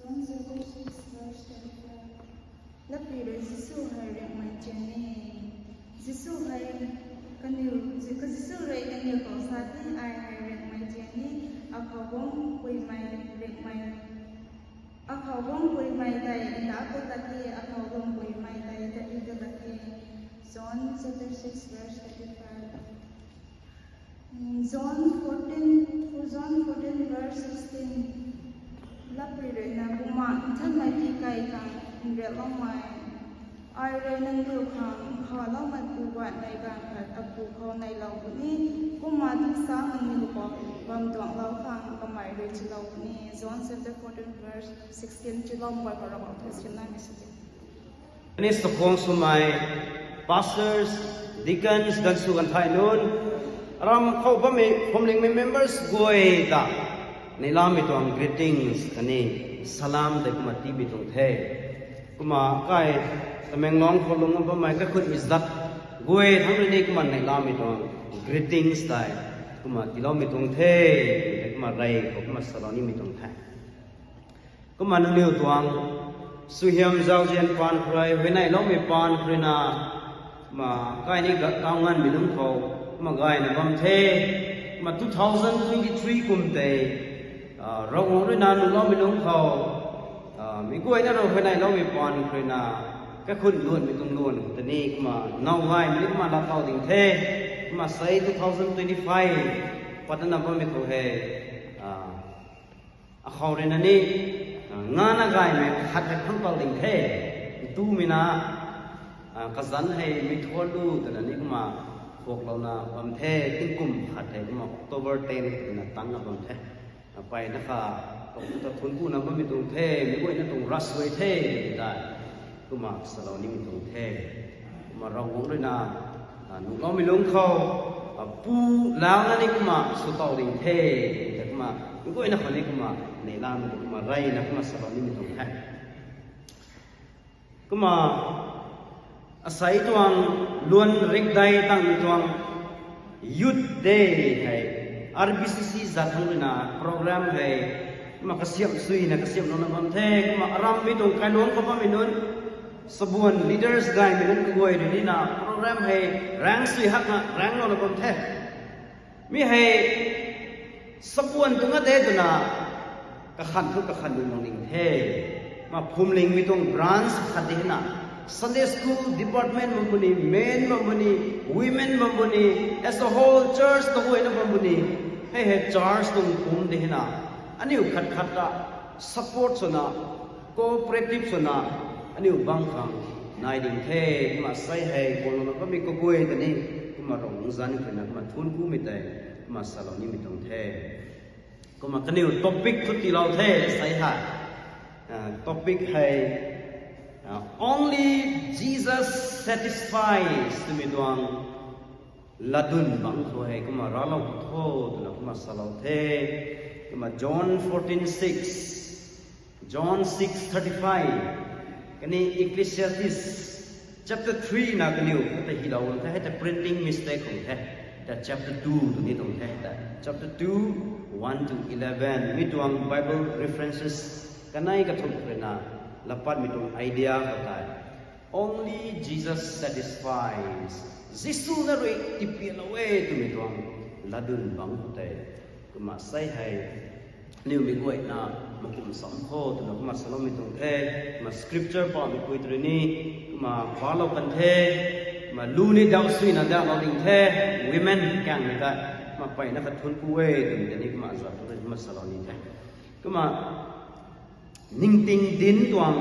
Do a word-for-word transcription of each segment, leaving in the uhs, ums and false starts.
John chapter six, verse twenty-five. Lapui rui Jisu hei riakmei tian e. Jisu hei kaniw, Ji-, ka Jisu rui kaniw khou sa the, ai hei riakmei tian e, akhou guang puimei riakmei. Akhou guang puimei tei nda ku ta the, akhou guang puimei tei ta the tu ta the. John chapter six, verse thirty-five. John fourteen, John fourteen verse sixteen. Lapui rui na kumna nthanmei ti kai khang nrialoumei. Ai rui nangniw khang nkhavloumei pu guat nei ganv khat apu khou neilou puni, kumna tingsaeng nangniw khou bam tuanglou khang kamei rui chilou puni. John chapter fourteen verse sixteen. Chilou mei khou Ravguangc thu simna ni si. Ni sakhwang swmei pastors, deacons, ganv sw ganv thai nunc, ram khou bammei phuamlingmei members guay ta neihlamei tuang greetings khatni salam tei kumna tiimei tuang the. Kumna kai Tamenglong khou lung bammei kaikhunmei zat guay thangc rui ni kumna neihlamei tuang greetings tei kumna tiiloumei tuang the, kumna rey khou kumna salou nimei tuang the. Kumna nangniw tuang suaihiam zauzian paan khou rui, huayneyloumei paan khou rui na, kumna kai ni ga-, kaunganmei lungc khou kumna gayna bam the. Kumna two thousand twenty-three kum tei, ah, Ravguangc rui na nuhloumei lungc khou, ah, mi guayna rui huayneyloumei paan khou rui na, kaikhun luanmei tuang luan khou ta ni kumna now gaymei ni kumna laatow ding the. Kumna sei two thousand twenty-five patna bammei khou hei, ah, akhou rui na ni, ah, ngana gaymei khat hei phang pal ding the. Ntumei na, ah, kazanc hei mi thuan lu twna ni kumna khuaklouna bam the, tingkum khat hei kumna October ten twna tangna bam the. Ah, mpeyna kha, ta thuancku na bammei tuang the, mi guayna tuang ras guay the, tei kumna salou nimei tuang the. Kumna Ravguangc rui na, ah, nuhloumei lungc khou, ah, pu launa ni kumna swtow ding the, tei kumna mi guayna khou ni kumna neihlamei kumna reyna kumna salou nimei tuang the. Kumna asei tuang luan rikdei tangmei tuang Youth Day hei R B C C zat thangc rui na program hei kumna kasiamh suina kasiamhlouna bam the. Kumna arammei tuang kailuangc khou bammei nunc, sabuan leaders gaymei nunc kaguay rui ni na program hei raeng sui hakna raenglouna bam the. Mi hei sabuan tuang a de twna kakhan thu kakhan dun mak ning the. Kumna phuamlingmei tuang branch khat di na, Sunday school department bam puni, men bam puni, women bam puni, as a whole church kaguayna bam puni, hei hei church tuang pum di na, aniu khat khat ta support swna, cooperative swna, aniu bang khang nai ding the. Kumna sei hei guanglouna bammei kaguay ta ni kumna Ravguangc zanc khou na kumna thuanckumei tei kumna salou nimei tuang the. Kumna kaniw topic thu tiilou the sei hei. Ah, topic hei, ah, Only Jesus Satisfies twmei tuang latdyn bangc khou hei kumna raclou khou tho twna kumna salou the. Kumna John fourteen six, John six thirty-five, khatni Ecclesiastes chapter three na kaniw kata hilou the, hei ta printing mistake khang the. Ta chapter two tw ni tuang the, ta chapter two, one to eleven. Mi tuang Bible references kanei kathumh rui na lapatmei tuang idea khou tei, Only Jesus Satisfies. Jisu na rui tipianlou e twmei tuang latdyn bangc khou tei. Kumna sei hei, aniu mi guayna makum sam kho twna kumna saloumei tuang the. Kumna scripture pamei pui tw rui ni kumna palou kan the. Kumna lu ni dauh suina dahlou ding the. Women kangmei ta kumna mpeyna kha thuancku e twmei ta ni kumna zat tu kumna salou ni the. Kumna ningting dinc tuang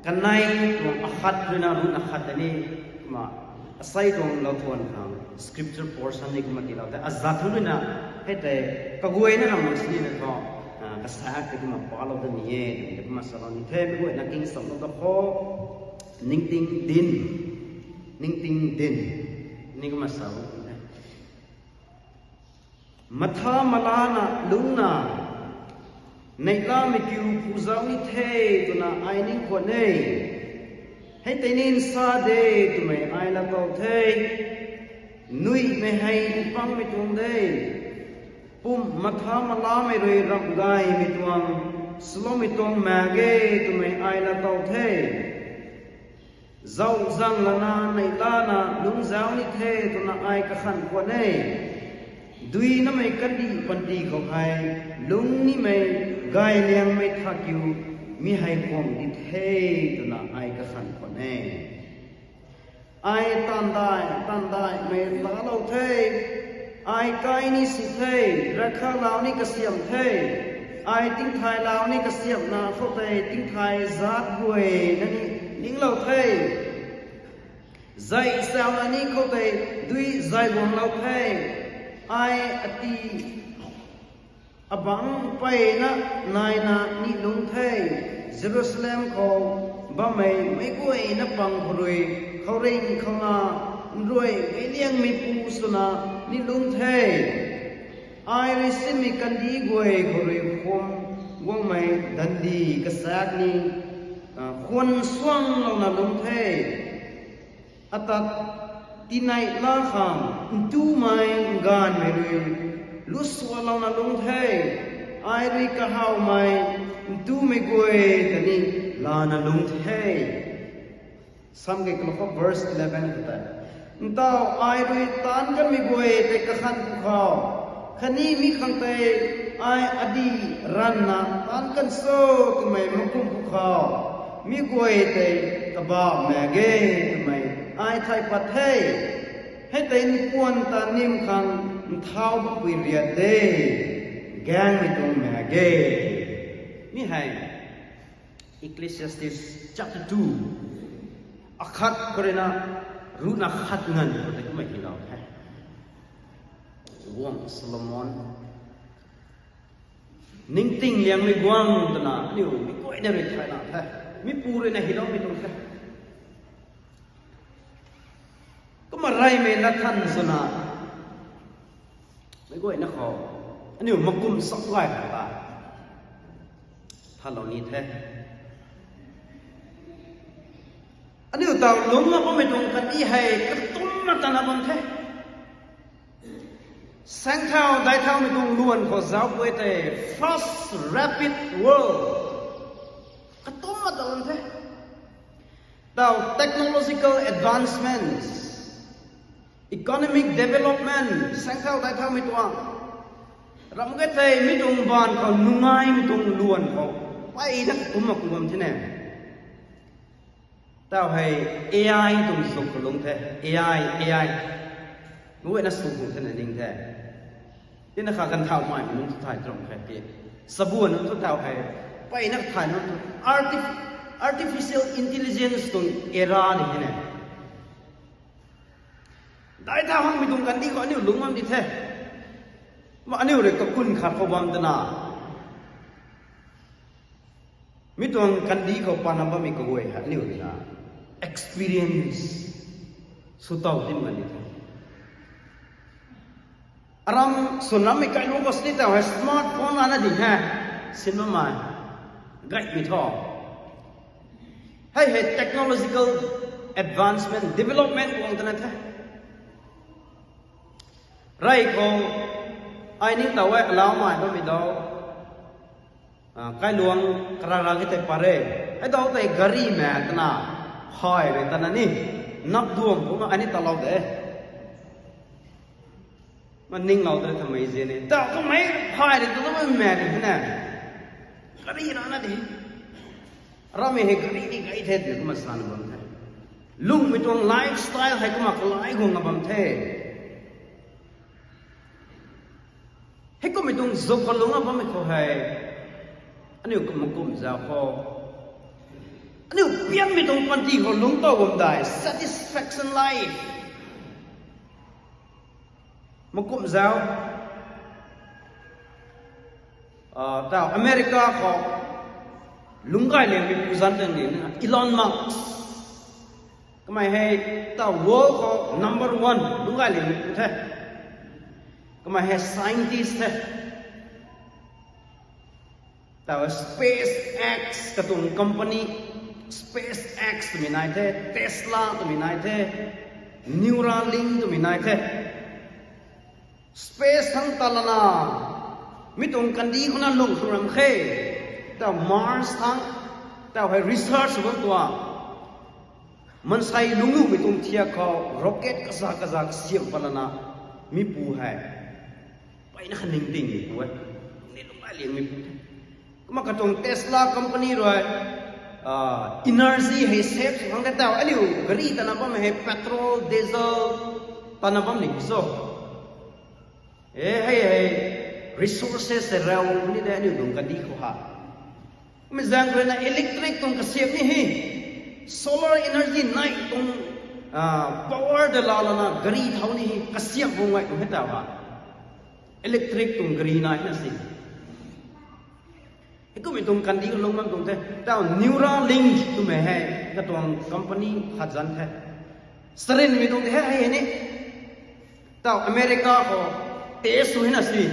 kanei tuang akhat rui na run akhat ta ni, kumna asei tuang lou thuan khang scripture portion ni kumna tiilou the. Azat thu rui na, hei tei kaguayna ram sini na thu, ah, kasak tei kumna palou ta ni e, tei kumna salou ni the. Mi guayna king samlou ta kho, ningting dinc, ningting dinc ni kumna salou ni the. Matha malana lungcna, neihlamei kiu phu zauc ni the twna ai ning khwan e. Hei tei ni nsa de twmei ai laatow the. Nuihmei hei mpangmei tuang de. Pumh matha malamei rui ramh gaymei tuang swloumei tuang mak ge twmei ai laa tow the. Zauh zang lana neihlana lungc zauc ni the twna ai kakhan khwan e. Dui namei kandih panty khou hei lungc nimei gayliangmei thakiu mi hei khwang di the twna ai kakhan khwan e. Ai taanv dai, taanv daimei laalou the. Ai kai ni si the, rakha lau ni kasiam the. Ai tingthai lau ni kasiamna khou tei tingthai zaat guay na ni ninglou the. Zai sauna ni khou tei dui zai guanglou the. Ai ati abang peyna naina ni lungc the. Jerusalem khou bammei meic guayna pang khou rui khouringh khouna nruai gayliangmei pu swna ni lungc the. Ai rui sinmei kandih guay khou rui khwan guangmei dandi kasak ni khwan suanglouna lungc the. Atat tinei laa khang ntumei nganvmei rui lusualouna lungc the. Ai rui kahawmei ntumei guay ta ni lana lungc the. Sam kei kalou khou verse eleven khou tei, ntaw ai rui taanc kanmei guay tei kakhan pwkhou, khatni mi khang tei ai adi ranvna taanc kan cho twmei makum pwkhou, mi guay tei kabauh mak ge twmei ai thay pat the. Hei tei npuan ta nim khang nthau bampui riat de, gaengmei tuang mak ge. Mi hei Ecclesiastes chapter two, akhat khou rui na ruhna khat nganv khou tei kumna hilou the. Guangc Solomon ningting liangmei guangc twna aniu mi guayna rui thay la the. Mi pu rui na hiloumei tuang the. Kumna reymei lat than swna meic guayna khou aniu makum sak gay ta thalou ni the. Aniu taw lungc na bammei tuang kandih hei katumna tana bam the. Saengthau daithaumei tuang luan khou zauc guay tei fast rapid world katumna ta bam the. Taw technological advancements, economic development, saengthau daithaumei tuang ram ge thei mi tuang baanv khou nungaimei tuang luan khou peyna kumna ku bam thena. Taw hei A I tuang zuk khou lungc the, A I, A I. Meic guayna sw khang thena ning the. Tina kha ganv thau mai nunc thu thay tuang khe ti. Sabuan nunc thu taw hei peyna thay nunc thu artif-, artificial intelligence tuang era ni thena. Daitha hangmei tuang kandih khou aniu lungc bam di the. Ma aniu rui kakun khat khou bam twna mi tuang kandih khou pana bammei kaguay hei aniu rui na experience sw tow tim kan di the. Aram swnrammei kailuang khou sini taw hei smartphone lana di he, sin bammei gaymei thu. Hei hei technological advancement, development guang twna the. Rey khou ai ning taw e alaumei bammei daw, kailuang karara ki tei pat re. Hei daw tei gari mak twna, hei rui tana ni, napduang kumna ai ni talou de. Ma ninglou de twmei zi ni. Taw twmei hei rui tana mak rui na, gari rana di. Ramei hei gari ni gay the twna kumna sana bam the. Lungmei tuang lifestyle hei kumna kalai guangna bam the. Heikummei tuang zuk khou lungc a bammei khou hei, aniu kumna kum zau khou, aniu pianmei tuang panty khou lungc tow bam dai satisfaction life. Makum zau, taw America khou lungc gay liangmei pu zanc tang ni na Elon Musk. Kamei hei taw world khou number one lungc gay liangmei pu the. Kamei hei scientist the. Taw SpaceX katuang company, SpaceX twmei nai the, Tesla twmei nai the, Neuralink twmei nai the. Space thangc ta lana, mi tuang kandih khou na lungh khang ram khe. Tau Mars thang, tau hei research bam tuang. Mansei lungc nuhmei tuang thiak khou rocket kaza kaza kasiam patlana, mipu hei mpeyna kha ningtingmeipu e. Lungni lungc lai liangmeipu the. Kumna katuang Tesla company rui, energy hei save sw khang the tau. Aniu gari tana bammei hei petrol, diesel tana bam ni so. E, hei hei resources hei raw ni de aniu lungc kandih khou ha. Kumna zaeng ruina electric tuang kasiam ni hei, solar energy nai tuang power de laa lana gari thau ni hei kasiam bam ngai tuang hei tau ha. Electric tuang gari nai na si. Heikummei tuang kandih lungc bam tuang the. Tau Neuralink twmei hei katuang company khat zanc the. Sarinmei tuang the hei ni. Tau America khou test sw hei na si,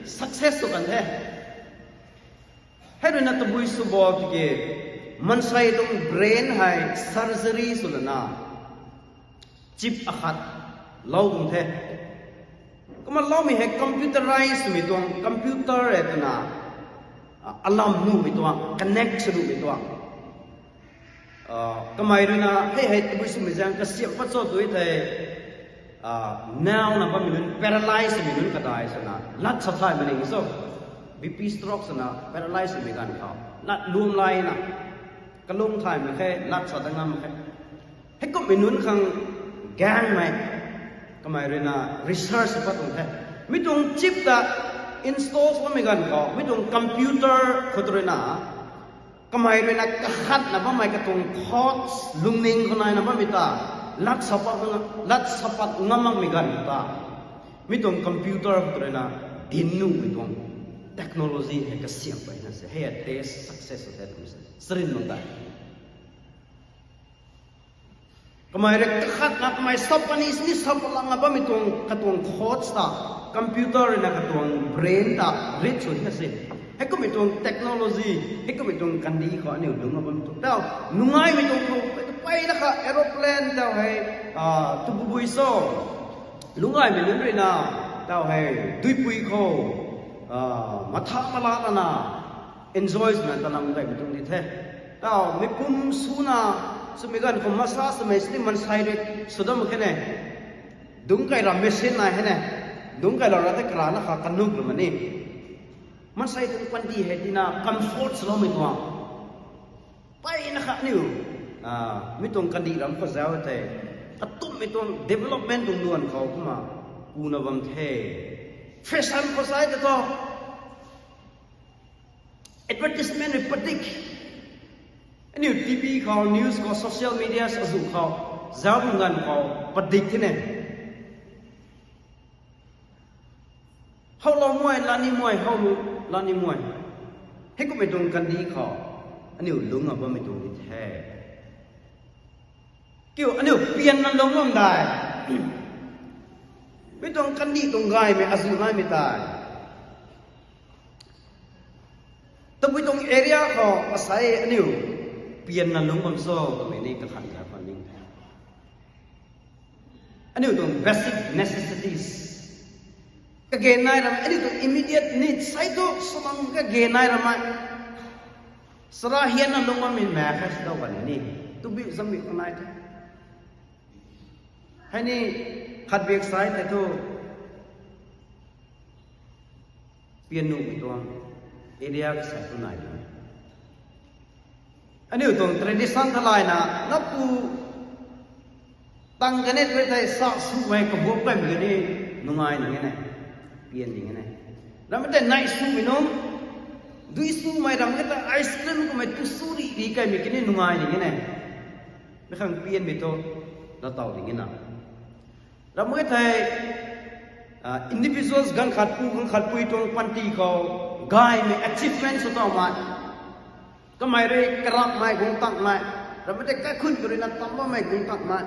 success sw kan the. Hei ruina tabui sw bo tiki, mansei tuang brain hei surgery sw lana chip akhat lou tuang the. Kumna loumei hei computerize swmei tuang, computer e twna alam nuhmei tuang, connect sw nuhmei tuang. Kamei ruina hei hei tabui swmei zaeng kasiam pat cho tui thei, nauna bammei nunc paralyze swmei nunc kadai swna lat sa thay maning so, B P stroke swna paralyze swmei ganv khou lat luam laina kalung thaymei khe, lat sa da ngam khe. Heikumhmei nunc khang gaengmei kamei ruina research pat tuang the. Mi tuang chip ta install swmei ganv khou mi tuang computer khou ruina kamei ruina kakhatna bammei katuang thoughts, lungning khou naina bammei ta lat sa pat ngam makmei ganv ta mi tuang computer khou ruina dinc nuhmei tuang technology hei kasiam peyna se hei test success the twmei se sarin mak tei. Kamei rui kakhatna kamei sap pani sini sap lana bammei tuang katuang thoughts ta computer ruina katuang brain ta rit sw na se. Heikummei tuang technology, heikummei tuang kandih khou aniu lungc bam tuang tau nungaimei tuang khou peyna kha aeroplane tau hei, tabui bui so, lunggaymei nunc ruina tau hei duipui khou matha mala lana enjoy swna tanam kaimei tuang di the. Tau mipum swna swmei ganv khou masa swmei sini mansei rui sw dam khe ne. Dungc kai ram machine nai hei ne. Dungc kai lou ra the karana kha kanuk lou mani. Mansei tuang panty hei tina comfort swloumei tuang peyna kha aniu mi tuang kandih ram khou zauc tei, katumhmei tuang development tuang luan khou kumna kuna bam the. Fashion khou sai ta thu, advertisement rui padik. Aniu T V khou, news khou, social media azuh khou zauc bam ganv khou padik the ne. Howlou muai, lani muai, howlou lani muai. Heikummei tuang kandih khou aniu lungc bammei tuang di the. Kiu aniu pianna lungc bam dai. Mi tuang kandih tuang gaymei azuh naimei tei, tabui tuang area khou asei aniu pianna lungc bam cho twmei ni kakhan ta khwan ning the. Aniu tuang basic necessities kage nai ramei, aniu tuang immediate need sai thu swmang kage nai ramei, sara hianna lungc bammei mak khe sw dau kan ni, tabui zangbi khou nai the. Hei ni khat bik sai thei thu pian nuhmei tuang area kasai thu nai tuang. Aniu tuang tradition thalaina napu tang kane tei sa swmei kabuak kaimei kani nungai ning e ne, pian ning e ne. Ram tei nai swmei nunc, dui swmei ram ke ta ice cream kummei tu sw ri ri kaimei kani nungai ning e ne. Mi khang pianmei thu lataw ding e na. Ram e thei individuals ganv khat pu ganv khat pui tuang panty khou gaymei achievement sw tawmei, kamei rui karapmei guang takmei, ram e thei kaikhun karuina tam bammei guang takmei,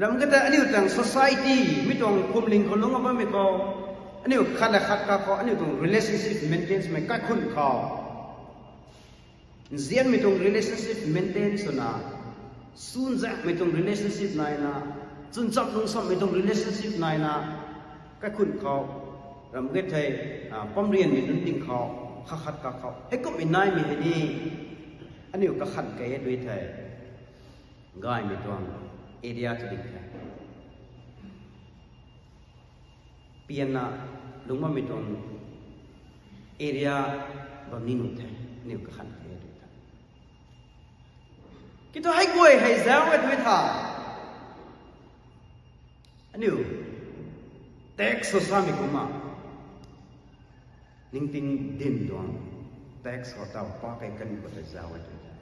ram ke tei aniu tuang society mi tuang phuamling khou lungc bammei khou, aniu khat le khat ka khou aniu tuang relationship maintain swmei kaikhun khou nzianmei tuang relationship maintain swna, sunzakmei tuang relationship naina, chwncham lungsammei tuang relationship naina, kaikhun khou, ram ke thei pamrianmei nunc ding khou Kha khat kakhou hei kumhmei naimei hei ni, aniu kakhan kei e tui thei, gaymei tuang area tu ding the. Pianna lungc bammei tuang area bam ni nuh the, aniu kakhan kei e tui thei. Kiu thu hei guay hei zauc e tui tha. Aniu tax sw samei kumna, ningting din tuang tax khou taw pa kei kan khou tei zauc e tui the.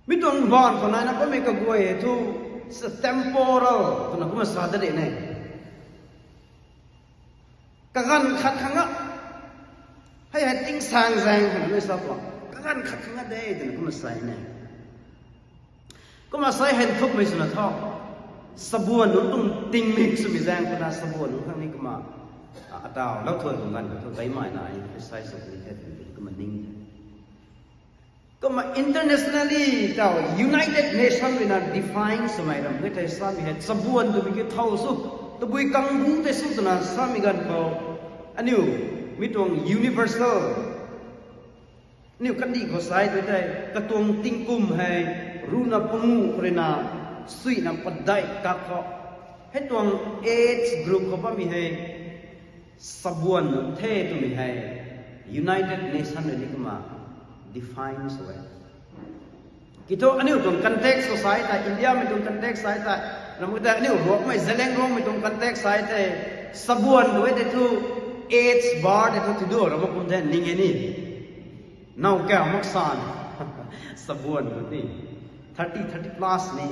Mi tuang baanv khou naina bammei kaguay hei thu, sa temporal twna kumna sa da de ne. Kaganv khat khang a, hei hei tingsaeng zaeng khang mei sa tuang. Kaganv khat khang a de twna kumna sa ne. Kumna sai hei nthukmei swna tho. Sabuan nunc tuang tingmik swmei zaeng twna sabuan nunc khang ni kumna, a, ataw lou thuan tuang ganv khou thu tei mai na emphasize sw ni the twna kumna ning the. Kumna internationally taw United Nation ruina define swmei ram kei thei samei hei sabuan twmei ki thow sw, tabui kangbu tei sw twna samei ganv khou, aniu mi tuang universal, aniu kandih khou sai tui thei, katuang tingkum hei ruina pangu khou ruina suina padeih kak khou, hei tuang age group khou bammei hei sabuan nunc the twmei hei United Nation rui ni kumna define sw e. Kiu thu aniu tuang context khou sai tei, Indiamei tuang context sai tei, ram kei tei aniu Ruangmei, Zeliangrongmei tuang context sai tei, sabuan tu e tei thu, age bar tei thu tidu ram mak kum the ning e ni. Nowkaw mak san. Sabuan tu ni. Thirty, thirty plus ni.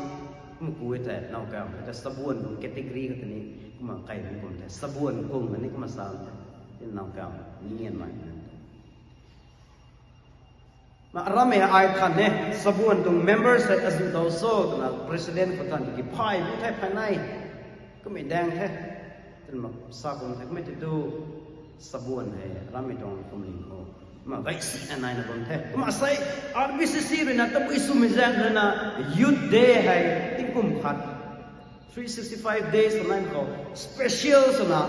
Kum ku e tei, nowkaw tei sabuan tuang category khat ni. Kumna kai kum the. Sabuan kum ni kumna san the. Nowkaw ni ngian mai. Na ram e ai than e, sabuan tuang members hei azu dau so twna president khou than ki phay bu the phay nai. Kummei daeng the. Twna sa kum the kummei tei tu sabuan hei rammei tuang kumling khou. Ma gaisi na naina bam the. Kumna sei R B C C ruina tabui swmei zaeng ruina Youth Day hei tingkum khat three sixty-five days twna khou special swna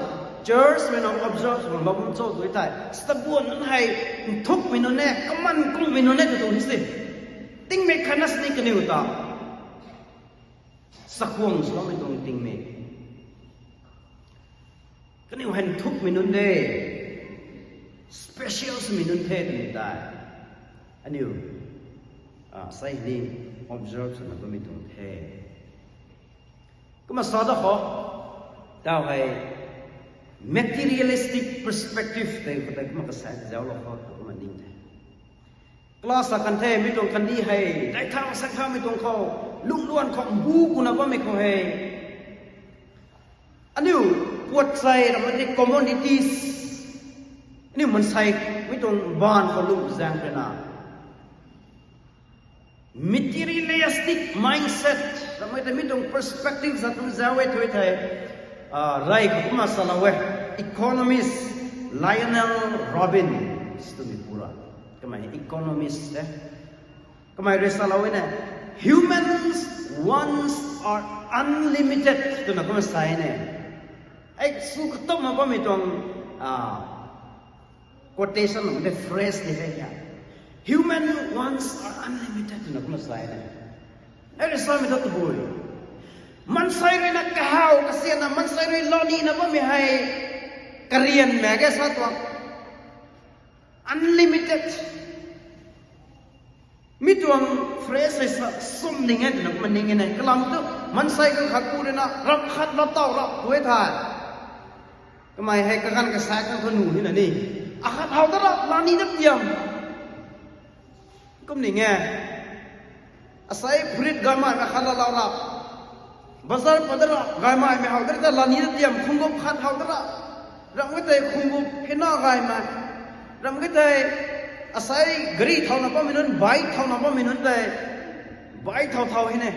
church mei nunc observe swna bam cho tui thei, sabuan nunc hei nthukmei nunc e, kaman kummei nunc e tw tuang hi se. Tingmei khatna sini kaniw ta sakhwang swloumei tuang tingmei. Kaniw hei nthukmei nunc de, special swmei nunc the twmei tei aniu, a, sei ni observe swna bammei tuang the. Kumna sa da khou, taw hei materialistic perspective tei khou tei kumna kasa zauclou khou kumna ning the. Class a kan the, mi tuang kandi hei daih thau saeng thaumei tuang khou, lungluan khou mbu kuna bammei khou hei, aniu puat sei ramei tei commodities, aniu mansei mi tuang baanv khou lung zaeng ruina materialistic mindset ramei tei mi tuang perspective sa tuang zauc e tui thei, a, rey khou kumna salou e, economist Lionel Robbins twmei pu ra. Kamei economist e. Kamei rui salou e na, humans' wants are unlimited twna kumna sa e na. Ei su katumna bammei tuang, a, quotation, the phrase ni hei ya. Human wants are unlimited twna kumna sa e na. Ei rui samei ta tabui, mansei ruina kahaw kasianna, mansei rui lounina bammei hei karianmei ge sa tuang. Unlimited. Mi tuang phrase hei sa sum ning e twna kumna ning e na. Kalam tu mansei khat pu ruina ram khat lou taw rap tu e thei, kamei hei kaganv kasaek khang thu nuh hina ni, akhat how da rap, lani da tiam. Kum ning e. Asei phurit gaymaimei khat lou lou rap, bazar pat da rap, gaymaimei how da rap, lani da tiam, khunggop khat how da rap. Ram kei tei khunggop hina gaymei. Ram kei tei asei gari thauna bammei nunc, bike thauna bammei nunc tei bike thau thau hine.